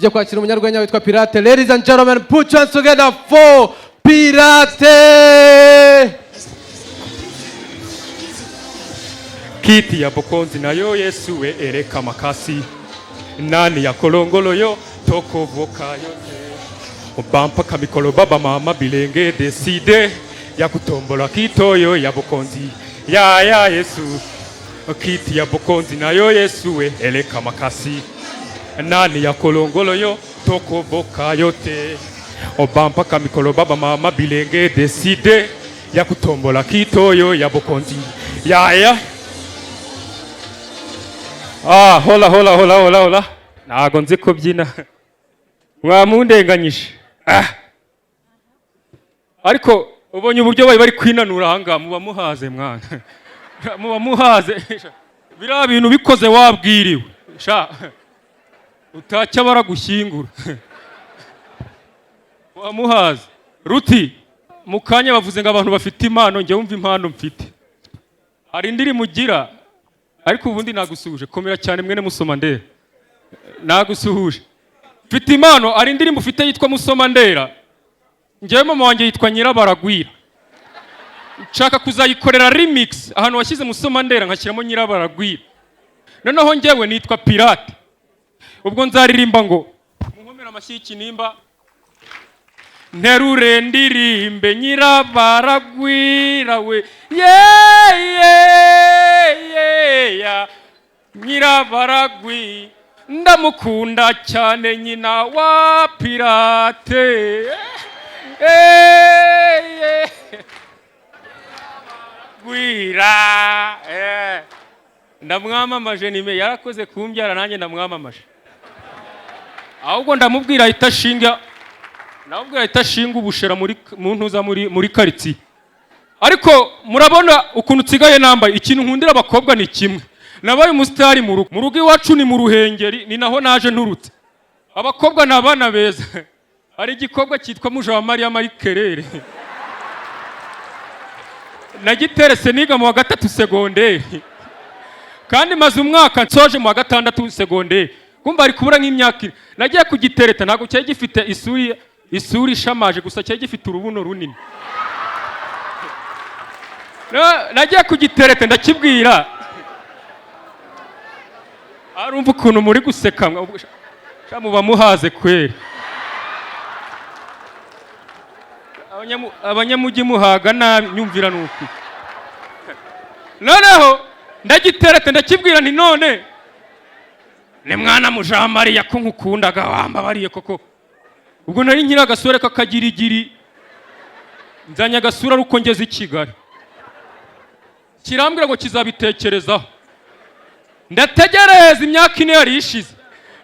Tujya kwakira umunyarwenya witwa Pirate. Ladies and gentlemen, put your hands together for Pirate. Kiti ya bokonzi nayo Yesu we ereka makasi nani ya kolongolo yo tokovoka yote obampa kamikolo baba mama bilenge deside ya kutombola kitoyo ya bokonzi ya ya Yesu. Kiti ya bokonzi nayo Yesu we ereka makasi nani ya kolongolo yo tokovoka yote obampa kamikolo baba mama bilenge deside ya kutombola kitoyo ya bokonzi ya ya. Ah, hola hola hola hola hola. Ntago nzi kubyina. Mwamundenganyije. Ah. Ariko ubonye uburyo bari bari kwinanura ahangaha, muba muhaze mwana. Muba muhaze. Biriya bintu bikoze wabwiriwe. Sha. Utacya baragushyingura. Muba muhaze. Ruti, mu kanya bavuze ngo abantu bafite impano, njye wumva impano mfite. Hari indirimbo ugira, ariko ubundi nagusuhuje. Komera cyane mwene Musomandera, nagusuhuje. Mfite impano. Hari indirimbo ufite yitwa Musomandera. Njyewe mama wanjye yitwa Nyirabaragwira, nshaka kuzayikorera remix ahantu washyize Musomandera nkashyiramo Nyirabaragwira. Noneho njyewe nitwa Pirate, ubwo nzaririmba ngo munkomere amashyi y'ikinimba, nterure ndirimbe Nyirabaragwira we ye ya Nyirabaragwi, ndamukunda cyane nyina wa Pirate. Eh, gwira eh. Ndamwamamaje nime yarakoze kumbyara, nanjye ndamwamamaje. Ahubwo ndamubwira ahita ashinga, ndamubwira ahita ashinga ubushera muri mu ntuza muri karitsiye. Ariko murabona ukuntu nsigaye nambaye. Ikintu nkundira abakobwa ni kimwe: nabaye umusitari mu rugo. Mu rugo iwacu ni mu Ruhengeri, ni naho naje nturutse. Abakobwa ni abana beza. Hari igikobwa cyitwa Mujawamariya Marie Kerere, nagiterese niga mu wa gatatu segonderi, kandi maze umwaka nsoje mu wa gatandatu segonderi, kumva ari kubura nk'imyaka 4. Nagiye kugitereta, ntabwo cyari gifite isura ishamaje, gusa cyari gifite urubuno runini. Nagiye kugitereta ndakibwira, arumva ukuntu muri guseka sha muba muhaze kweri. Abanyamujyi muhaga nabi, nyumvira nuko. Noneho ndagitereta ndakibwira nti none ni mwana Mujamariya ko nkukundaga wambabariye koko. Ubwo nari nkiri agasore k'akagirigiri, nzanye agasura ari uko ngeze i Kigali. Kirambwira ngo kizabitekerezaho. Ndategereza, imyaka 4 yari ishize.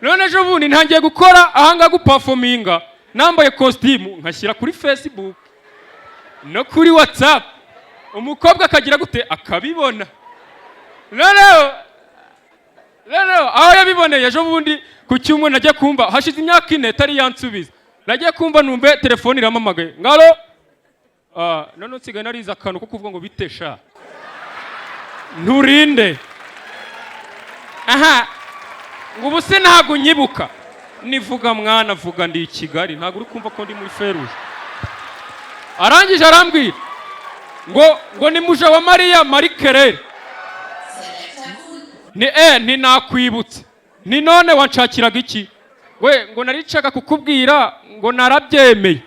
None ejo bundi ntangiye gukora ahangaha gupafominga nambaye kositimu, nkashyira kuri Facebook no kuri WhatsApp, umukobwa akagira gute akabibona. Noneho aho yabiboneye ejo bundi ku cyumweru, najya kumva hashize imyaka 4 itari yansubiza, nagiye kumva numve telefone iramamagaye ngalo. None nsigaye narize akantu ko kuvuga ngo bite sha nturinde aha, ngo ubu se ntabwo unyibuka. Nivuga mwana vuga, ndi i Kigali, ntabwo uri kumva ko ndi muri feruje. Arangije arambwira ngo ni muja wa Mariya Marie Kerere. Ni nti nakwibutse, ni none wanshakiraga iki? We ngo naricaga kukubwira ngo narabyemeye.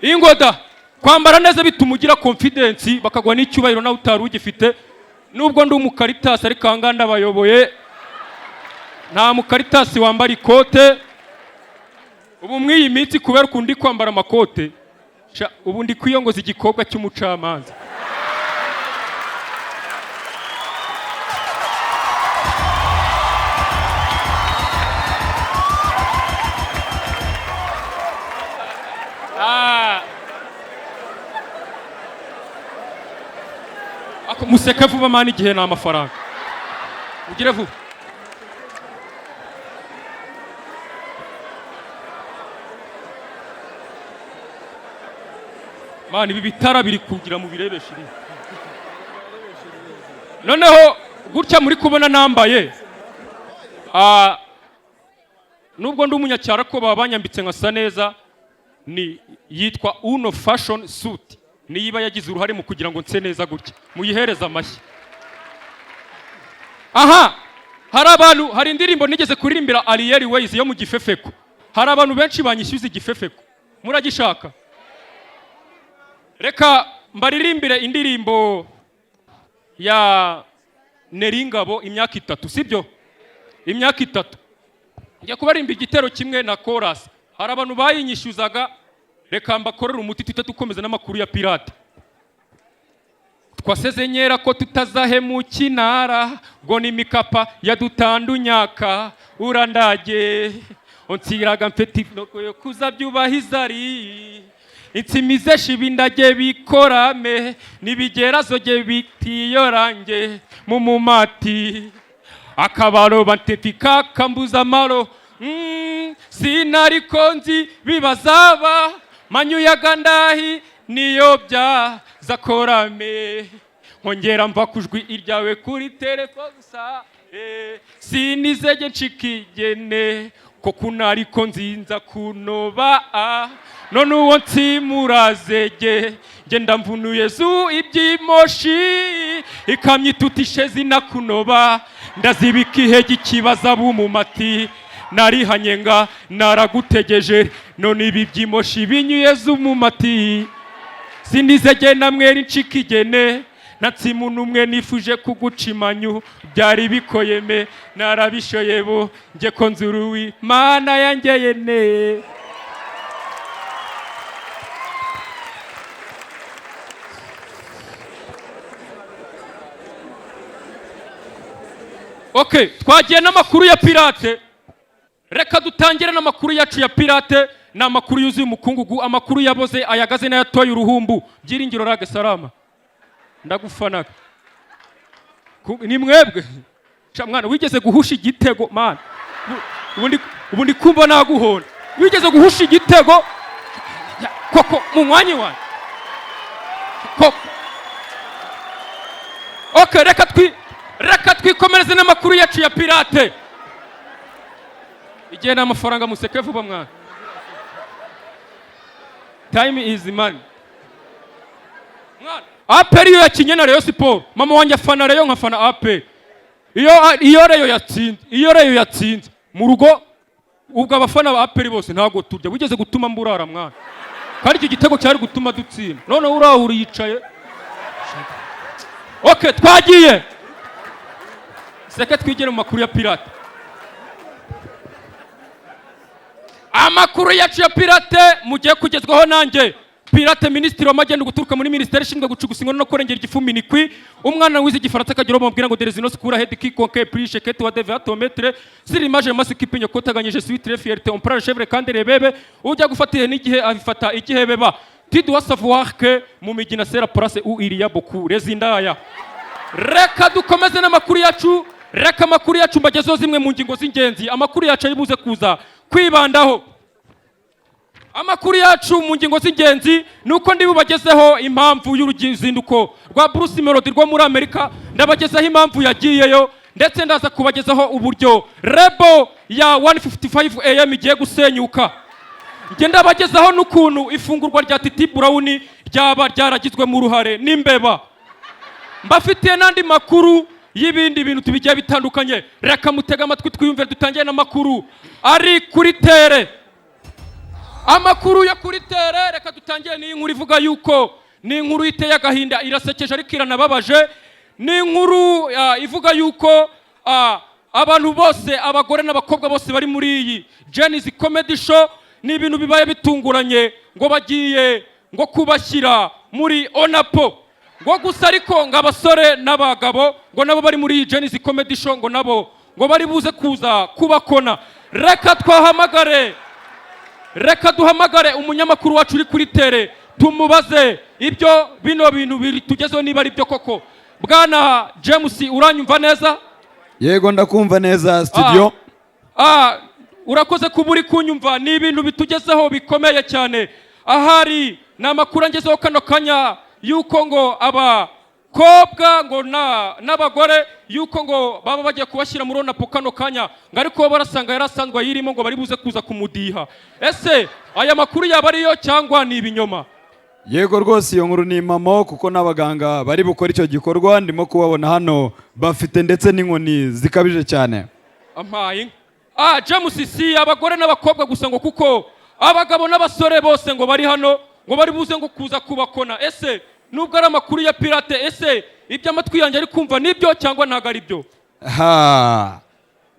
Ingoda kwambara neza bituma ugira confidence, bakaguha n'icyubahiro nawe utari ugifite. Nubwo ndi umukaritasi, ariko ahangaha ndabayoboye, nta mukaritasi wambara ikote. Ubu mw'iyi minsi kubera ukuntu ndi kwambara amakote, sha, ubu ndi kwiyongoza igikobwa cy'umucamanza. Ah. Ako museke vuba mani, igihe ni amafaranga, ugire vuba. Mani, ibi bitara biri kugira mu birebesha iriya. Noneho gutya muri kubona nambaye. Nubwo ndi umunyacyaro ko baba banyambitse nkasa neza. Ni yitwa Uno Fashion Suit, niyo iba yagize uruhare mu kugira ngo nse neza gutya. Muyihereze amashyi. Aha hari abantu, hari indirimbo nigeze kuririmbira Ariel Ways yo mu gifefeko. Hari abantu benshi banyishyuza igifefeko. Muragishaka? Reka mbaririmbire indirimbo ya Neringabo, imyaka 3, sibyo? Imyaka 3. Njya kubarimba igitero kimwe na chorus. Hari abantu bayinyishyuzaga. Reka mbakorere umuti, tuhite dukomeza n'amakuru ya pirate. Twasezenyera ko tutazahemuka inara, ngo ni imikapa yadutandunyaka urandage onsiraga mfite intego yo kuzabyubahizari insimize ibindage bikorame nibigerazoge bitiyorange mu mumati akabaro bantefika kambuza amaro. Sinariko nzi bibazaba manyuyaga ndahi niyo byaza korame nkongera mva kujwi iryawe kuri telefone gusa, sinizege nshikigene ko kunariko nzinza kunoba none uwo nsimurazege ngenda mvunuye zu ibyimoshi ikamyo itutishe zinakunoba ndazibika ihege ikibaza bumumati narihanye nga naragutegeje none ibi byimoshi binyuye z'umumati sinizege namwe ncikigene natsimuntu umwe nifuje kuguca imanyu byari bikoyeme narabishoye bo nge ko nzuruwi mana yangeye ne. Okay, twagiye n'amakuru ya pirate. Reka dutangire n'amakuru yacu ya pirate. Ni amakuru yuzuye umukungugu, amakuru yaboze ayagaze n'ayatoye uruhumbu. Byiringiro Rage salama, ndagufanaga. Ni mwebwe sha mwana wigeze guhusha igitego mana. Ubundi kumva naguhona wigeze guhusha igitego koko mu mwanya wanjye koko. Okay, reka twikomereze n'amakuru yacu ya pirate. Igihe ni amafaranga, museke vuba mwana. Time is money. Mwana, APR iyo yakinye na Rayon Sport, mama wanjye afana Rayon nkafana APR. Iyo Rayon yatsinze, iyo Rayon yatsinze mu rugo, ubwo abafana ba APR bose ntabwo turya. Wigeze gutuma mburara mwana, kandi icyo gitego cyari gutuma dutsinda. None urahura yicaye. Okay, twagiye seke twigere mu makuru ya pirate. Amakuru yacu ya pirate mugiye kugezwaho nanjye pirate, minisitiri w'amajyambere guturuka muri minisiteri ishinzwe gucugusa inkono no kurengera igifu minikwi. Umwana wize igifaransa akagira bamubwira ngo derezino sikura head ki konke prise kete wa deve atometre siri image masiki pinyo kotaganyije suite fierté on prend chèvre kandi rebebe ujya gufata ihene igihe abifata igihe beba. Tu dois savoir que mu migina c'est la place où il y a beaucoup les indaya. Reka dukomeze n'amakuru yacu. Reka amakuru yacu mbagezeho zimwe mu ngingo z'ingenzi amakuru yacu ari buze kuza kwibandaho. Amakuru yacu mu ngingo z'ingenzi ni uko ndi bubagezeho impamvu y'uruzinduko rwa Bruce Melody rwo muri Amerika. Ndabagezaho impamvu yagiyeyo, ndetse ndaza kubagezaho uburyo label ya 155 AM igiye gusenyuka. Njye ndabagezaho n'ukuntu ifungurwa rya Titi Brown ryaba ryaragizwemo uruhare n'imbeba. Mbafitiye n'andi makuru y'ibindi bintu tubigiye bitandukanye. Reka mutege amatwi twiyumve. Dutangire n'amakuru ari kuri terrain, amakuru yo kuri terrain. Reka dutangire n'iyi nkuru ivuga yuko ni inkuru iteye agahinda, irasekeje ariko iranababaje. Ni inkuru ivuga yuko abantu bose, abagore n'abakobwa bose bari muri iyi Gen-Z Comedy Show, ni ibintu bibaye bitunguranye ngo bagiye ngo kubashyira muri onapo. Ngo gusa ariko ngo abasore n'abagabo ngo nabo bari muri iyi Gen-Z Comedy Show ngo nabo ngo bari buze kuza kubakona. Reka twahamagare, reka duhamagare umunyamakuru wacu uri kuri terrain, tumubaze ibyo bino bintu biri tugezeho niba ari byo koko. Bwana James, uranyumva neza? Yego, ndakumva neza studio. Urakoze kuba uri kunyumva. Ni ibintu bitugezeho bikomeye cyane. Ahari ni amakuru angezeho kano kanya yuko ngo aba N'abakobwa ngo n'abagore yuko ngo baba bagiye kubashyira muri onapo kano kanya, ngo ariko bo barasanga yarasanzwe ayirimo, ngo bari buze kuza kumudiha. Ese aya makuru yaba ariyo cyangwa ni ibinyoma? Yego rwose, iyo nkuru ni impamo, kuko n'abaganga bari bukore icyo gikorwa ndimo kubabona hano, bafite ndetse n'inkoni zikabije cyane. Ampaye inka. James, si abagore n'abakobwa gusa, ngo kuko abagabo n'abasore bose ngo bari hano, ngo bari buze ngo kuza kubakona. Ese nubwo ari amakuru ya pirate, ese ibyo amatwi yanjye ari kumva nibyo cyangwa ntabwo ari byo? Ha,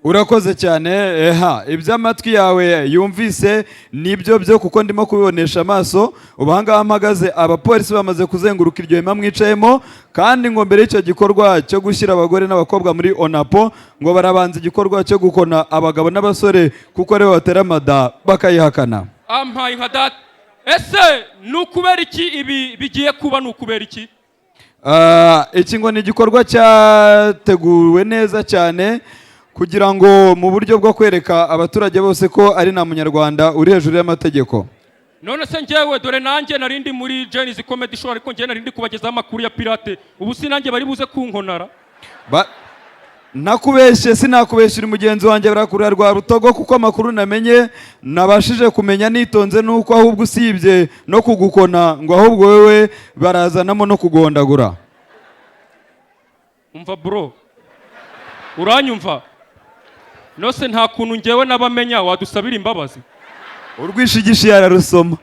urakoze cyane. Eha, ibyo amatwi yawe yumvise nibyo byo, kuko ndimo kubibonesha amaso. Ubu ahangaha mpagaze, abapolisi bamaze kuzenguruka iryo hema mwicayemo, kandi ngo mbere y'icyo gikorwa cyo gushyira abagore n'abakobwa muri onapo, ngo barabanza igikorwa cyo gukona abagabo n'abasore, kuko aribo batera amada bakayihakana. Ampaye nka data! Ese ni ukubera iki ibi bigiye kuba? Ni ukubera iki? Ah, iki ngo ni igikorwa cyateguwe neza cyane kugira ngo mu buryo bwo kwereka abaturage bose ko ari nta munyarwanda uri hejuru y'amategeko. None se njyewe, dore nanjye narindi muri Gen-Z Comedy Show, ariko njyewe narindi kubagezaho amakuru ya pirate. Ubu si nanjye bari buze kunkonara? Nakubeshye, sinakubeshya, uri mugenzi wanjye, barakurura rwa rutogo, kuko amakuru namenye, nabashije kumenya nitonze, nuko ahubwo usibye no kugukona, ngo ahubwo wowe barazanamo no kugondagura. Umva bro, uranyumva? Nose nta kuntu njyewe n'abamenya wadusabira imbabazi? Urwishigishiye ararusoma.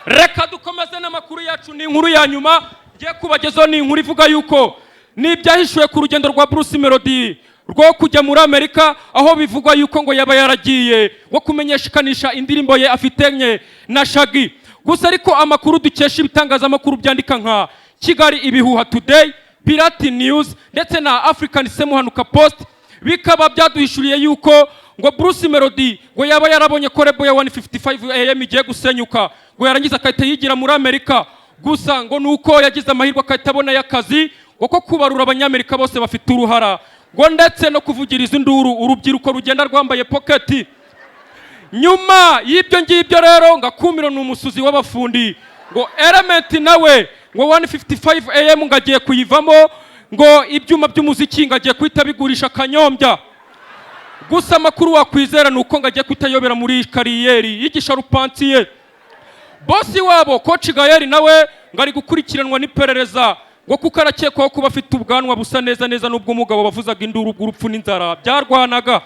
Reka dukomeze n'amakuru yacu. Ni inkuru ya nyuma ngiye kubagezaho, ni inkuru ivuga yuko n'ibyahishuwe ku rugendo rwa Bruce Melody rwo kujya muri Amerika, aho bivugwa yuko ngo yaba yaragiye ngo kumenyekanisha indirimbo ye afitanye na Shaggy. Gusa ariko amakuru dukesha ibitangazamakuru byandika nka Kigali Ibihuha Today, Pirate News ndetse na African Semuhanuka Post, bikaba byaduhishuriye yuko ngo Bruce Melody ngo yaba yarabonye ko label ya 155 AM igiye gusenyuka, ngo yarangiza agahita yigira muri Amerika. Gusa ngo nuko yagize amahirwe agahita abona y'akazi ngo ko kubarura Abanyamerika bose bafite uruhara, ngo ndetse no kuvugiriza induru urubyiruko rugenda rwambaye poketi. Nyuma y'ibyo ngibyo rero, ngo akumiro ni umusuzi w'abafundi, ngo Element nawe ngo 155 AM ngo agiye kuyivamo, ngo ibyuma by'umuziki ngo agiye guhita bigurisha akanyombya. Gusa amakuru wakwizera ni uko ngo agiye guhita ayobera muri carrière y'igisharupantiye. Bosi wabo Coach Gael nawe ngo ari gukurikiranwa n'iperereza, ngo kuko arakekwaho kuba afite ubwanwa busa neza neza n'ubw'umugabo bavuzaga induru bw'urupfu n'inzara byarwanaga.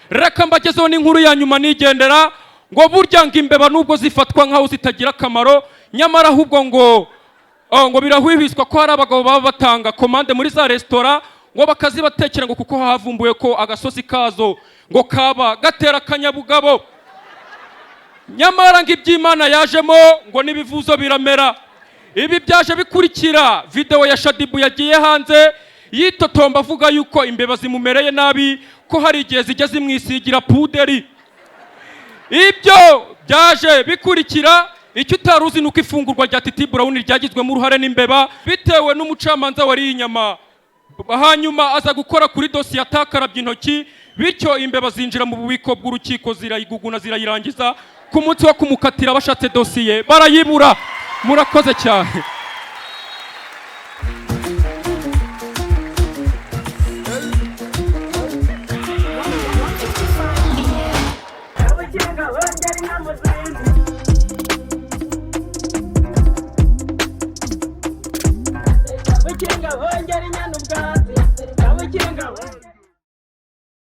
Reka mbagezeho n'inkuru ya nyuma nigendera, ngo burya ngo imbeba nubwo zifatwa nk'aho zitagira akamaro, nyamara ahubwo ngo, oh, ngo birahwihwiswa ko hari abagabo baba batanga komande muri za resitora ngo bakazibatekera, ngo kuko havumbuwe ko agasosi kazo ngo kaba gatera akanyabugabo. Nyamara ngo iby'Imana yajemo, ngo n'ibivuzo biramera. Ibi byaje bikurikira videwo ya Shaddyboo yagiye hanze yitotomba avuga yuko imbeba zimumereye nabi, ko hari igihe zijya zimwisigira puderi. Ibyo byaje bikurikira icyo utari uzi ni uko ifungurwa rya Titi Brown ryagizwemo uruhare n'imbeba, bitewe n'umucamanza wariye inyama, hanyuma aza gukora kuri dosiye atakarabye intoki, bityo imbeba zinjira mu bubiko bw'urukiko zirayiguguna zirayirangiza. Ku munsi wo kumukatira bashatse dosiye barayibura. Murakoze cyane. Kabukinga hongera inka mu zindi. Kabukinga hongera inyana ubwatsi. Kabukinga hongera.